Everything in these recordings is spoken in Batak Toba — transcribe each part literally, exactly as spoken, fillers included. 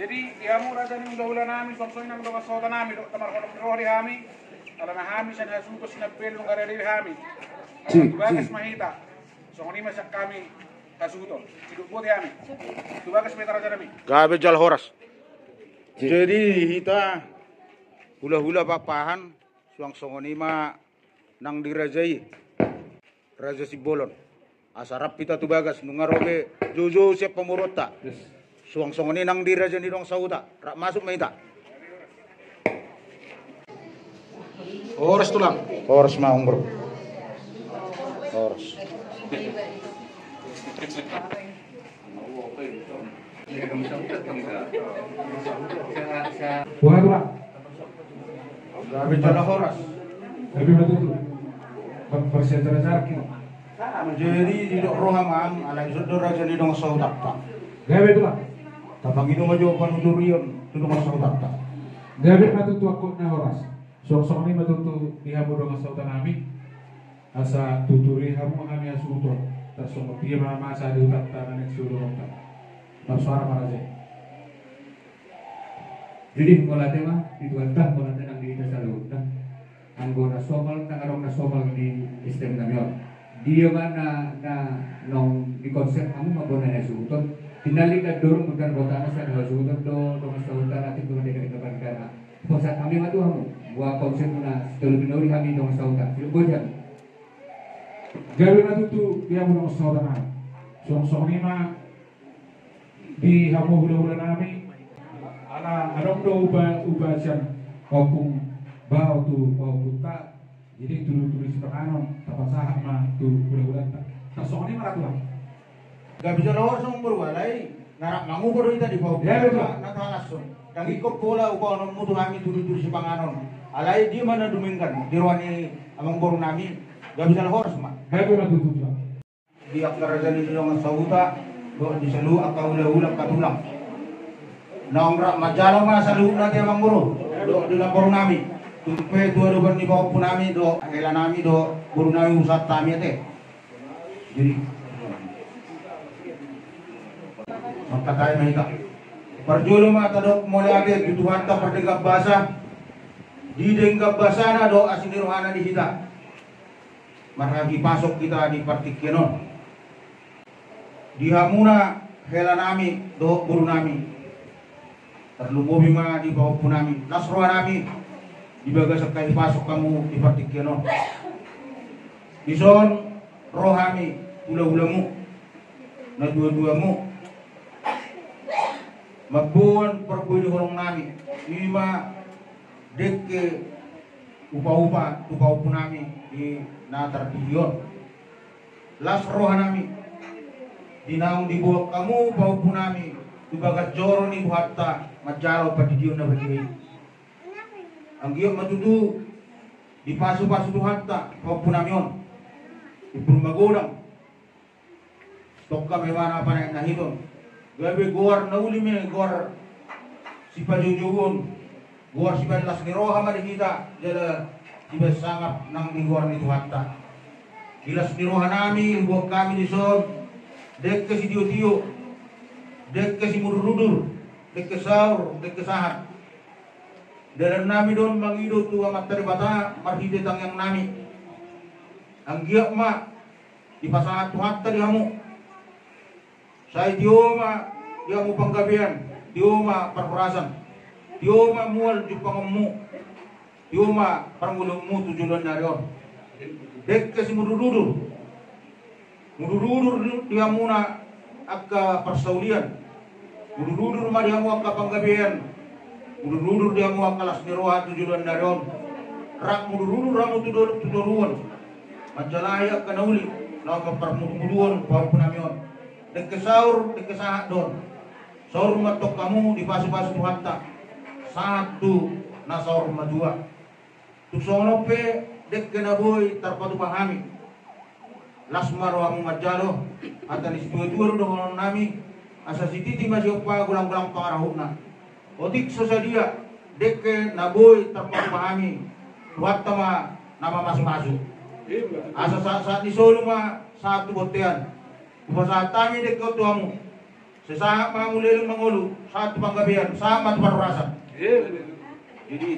Jadi di hamu raja ni hulahula nami, suang songon i nang dongan sahuta nami, dohot na marholong ni roha di hami, alana hami sian hasuhuton Sinambelu nunga rade be hami. Alana tu bagas ma hita. Songon i ma sian hami hasuhuton. Sidung boti hami. Tu bagas ma hita raja nami. Gabe jala horas. Jadi hita hulahula Pakpahan, suang songon i ma nang di raja i, Raja Simbolon. Asa rap hita tu bagas, nunga ro be joujou sian pamoruonta. Suang songon i nang di raja ni dongan sahuta, rap masuk ma hita. Horas tulang. Horas ma amangboru. Horas. Boha tulang? Gabe jala horas. Gabe ma tutu. Parsiajar-ajar hita. Jadi didok roha ma, alai dison do raja ni dongan sahutanta. Gabe tulang. Tapangido ma jo panuturion tu dongan sahutanta. Gabe ma tutu angkon na horas. Suang songon i ma tutu di hamu dongan sahuta nami. Asa tuturi hamu hami hasuhuton, tarsongon dia ma masa di hutanta na naeng siuduronta. Marsoara ma raja i. Jadi mauliate ma di Tuhanta, mauliate nang di hita saluhutna. Anggo na somal, ndang adong na somal di S T M nami on. Dia ma na, na naung dikonsep hamu ma bona ni hasuhuton. Tinallik andorung mutar botana sian hasuhuton do dongan sahuta, atik do na deka-deka pargana. Pasahat hami ma tu hamu, boha konsep na sitolu pinauli hami dongan sahuta. Sidung boti hami. Gabe ma tutu di hamu dongan sahuta nami. Suang songon i ma di hamu hulahula nami. Ala adong do upa, upa sian pahompu, bao tu pahompunta. Jadi tudu-tudu sipanganon tapasahat ma tu hulahulanta. Tarsongon i ma ra tulang. Gabe jala horas amangboru, alai na rap mangupa do hita di pahompu. Ia betul. Na tahalashon. Ndang ingkon pola upaononmu tu hami tudu-tudu sipanganon. Alai dia ma na dumenggan di roha ni amangboru nami. Gabe jala horas ma. Gabe ma tutu tulang. Di angka raja ni dongan sahuta dohot di saluhut angka hulahula, angka tulang. Naung rap manjalo ma saluhutna di amangboru dohot di namboru nami. Tung pe tu adopan ni pahompu nami dohot hela nami dohot boru nami, husanta hami ate. Jadi mangkatai ma hita. Parjolo ma tadok mauliate tu Tuhanta pardenggan basa. Di denggan basana dohot asi ni rohana di hita. Marhahipashon hita di partingkian on. Di hamuna hela nami dohot boru nami. Tarlumobi ma di pahompu nami. Las roha nami di bagasan hahipashon hamu di partingkian on. Dison ro hami hulahulamu, natuatuamu. Mamboan parbue ni holong nami. I ma dengke upa-upa tu pahompu nami di na tardidi on. Las roha nami di naung diboan hamu pahompu nami tu bagas joro ni Tuhanta manjalo pandidion na badia i. Anggiat ma tutu dipasupasu Tuhanta pahompu nami on. Timbul magodang. Tongka ma ibana panaek na hiton. Gabe goar na uli ma i, goar sipajoujouon, goar sipalas ni roha ma di hita, jala sipalas sangap nang di goar ni Tuhanta. Di las ni roha nami, huboan hami dison dengke sitiotio, dengke simudurudur, dengke saur, dengke sahat. Dalan nami do on mangido tu Amanta Debata marhite tangiang nami. Anggiat ma dipasahat Tuhanta di hamu. Sai tio ma di hamu panggabean, tio ma parhorasan, tio ma mual jumpangonmu, tio ma parngoluonmu tu joloan ni ari on. Dengke simudurudur. Mudurudur di hamuna angka parsaulian. Mudurudur ma di hamu angka panggabean. Mudurudur di hamu angka las ni roha tu joloan ni ari on. Rap mudurudur hamu tu dolok tu toruan. Manjalahi angka na uli laho mamparmudumuduhon pahompu nami on. Dengke saur, dengke sahat do on. Saur ma tong hamu dipasupasu Tuhanta. Sahat tu na saur matua. Tung songon on pe dengke na boi tarpatupa hami. Las ma rohamu manjalo, hata ni situatua do dohonon nami, asa sititi ma siompa, golang-golang pangarahutna. Otik so sadia dengke na boi tarpatupa hami, Tuhanta ma na mamasumasu. Asa sahat-sahat ni solu ma sahat tu bontean. Hupasahat hami dengke on tu hamu. Sahat ma hamu leleng mangolu, sahat tu panggabean, sahat ma tu parhorasan. Jadi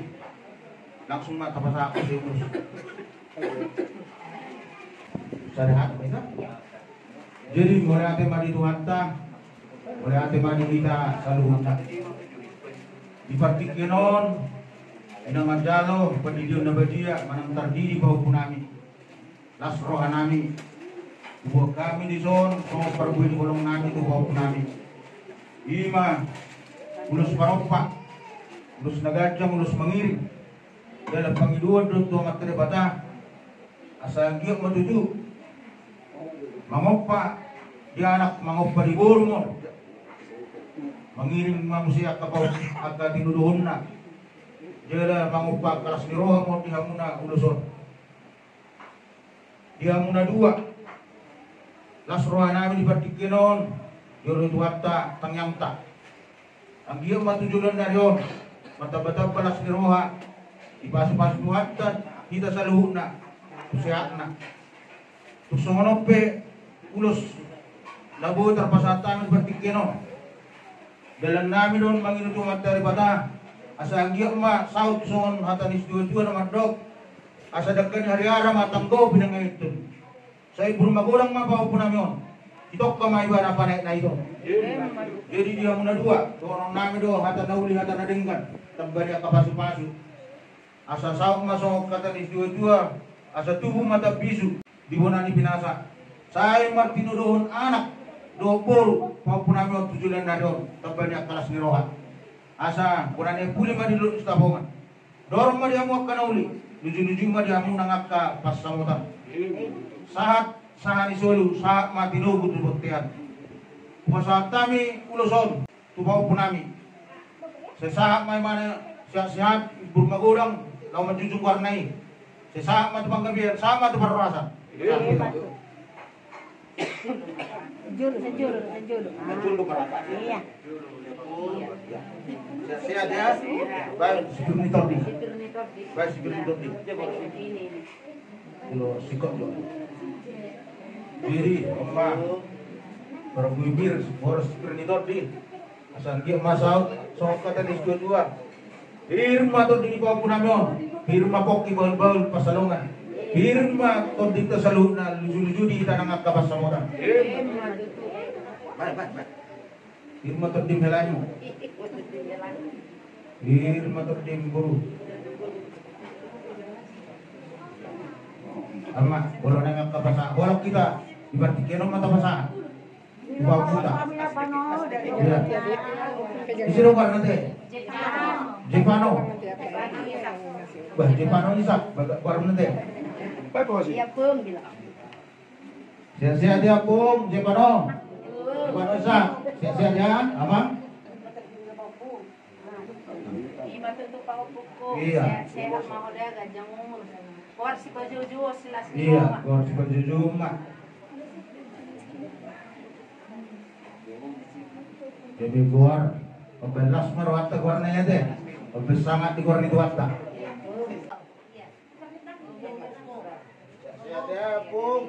langsung ma tapasahat. Sahat ma hita. Jadi mauliate ma di Tuhanta, mauliate ma di hita saluhutna. Di partingkian on, i na manjalo pandidion na badia manang tardidi pahompunami. Las rohanami, dibuat hami dison songon parbue ni holongnami tu pahompunami. I ma ulos parompa, ulos na ganjang, ulos mangiring. Dalan pangidoan do tu Amanta Debata, asa anggiat ma tutu mangompa di anak, mangompa di boru ma on. Mangiring ma muse angka pahom-, angka tinodohonna. Jala mangompa angka las ni roha ma on di hamuna ulos on. Di hamuna dua, las rohanami di partingkian on, di olo ni Tuhanta tangiangta. Anggiat ma tu joloan ni ari on martambatamba las ni roha, dipasupasu Tuhanta hita saluhutna tu sehatna. Tung songon on pe ulos na boi tarpasahat hami di partingkian on. Dalannami do on mangido tu Amanta Debata, asa anggiat ma saut songon hata ni situatua na mandok, asa dangka ni hariara ma tanggo pinangido. Sai burju magodang ma pahompunami on, ditongka ma ibana panaek na ito. Jadi di hamuna dua, dohononnami do hata na uli, hata na denggan, tamba ni angka pasupasu. Asa saut ma songon hata ni situatua, asa tubu ma tambisu di bona ni pinasa. Sai martinodohon anak dohot boru pahompunami on tu joloan ni ari on, tamba ni angka las ni roha. Asa bona ni puli ma di dolok ni Sitapongan. Dorong ma di hamu angka na uli, luju-luju ma di hamu nang angka pansamotan. Sahat sahat ni solu, sahat ma tinogu tu bontean. Hupasahat hami ulos on tu pahompunami. Sai sahat ma ibana sehat-sehat, burju magodang, laho manjujung goarna i. Sai sahat ma tu panggabean, sahat ma tu parhorasan. Julu, sejulu, sejulu. Sejulu do parhorasan. Iya. Sehat ya. Baik, sipir ni tondi. Sipir ni tondi. Baik, sipir ni tondi. Ini, ini. Ulos sikok do. Jadi, opa. Para bibir, boros sipir ni tondi. Asa anggiat ma saut songon hata ni situatua. Pir ma tondi ni pahompunami on, pir ma pongki bahul-bahul pansalongan. Pir ma tondinta saluhutna, luju-luju di hita nang angka pansamotan. Pir ma tondim hela ni. Pir ma tondim boru. Ama, boru nang angka pasahat. Boru hita, di partingkian on ma tapasahat. Di pahompunta. Iya. Ise do goarna, te? Jepano. Bah, Jepano Isak, bah, goarna, te? Sehat-sehat ya, Pung, Jepano. Jepano Isak, sehat-sehat ya, Amang. Ima tutu pahompuku. Iya. Sehat-sehat ma hoda, ganjang umur. Goar sipajuju, silas ni roha. Iya, goar sipajuju ma. Jadi goar, pembelas ma rohanta goarna, ya, te. Pembelas sangat di goar ni Tuhanta. Sehat ya, Pung.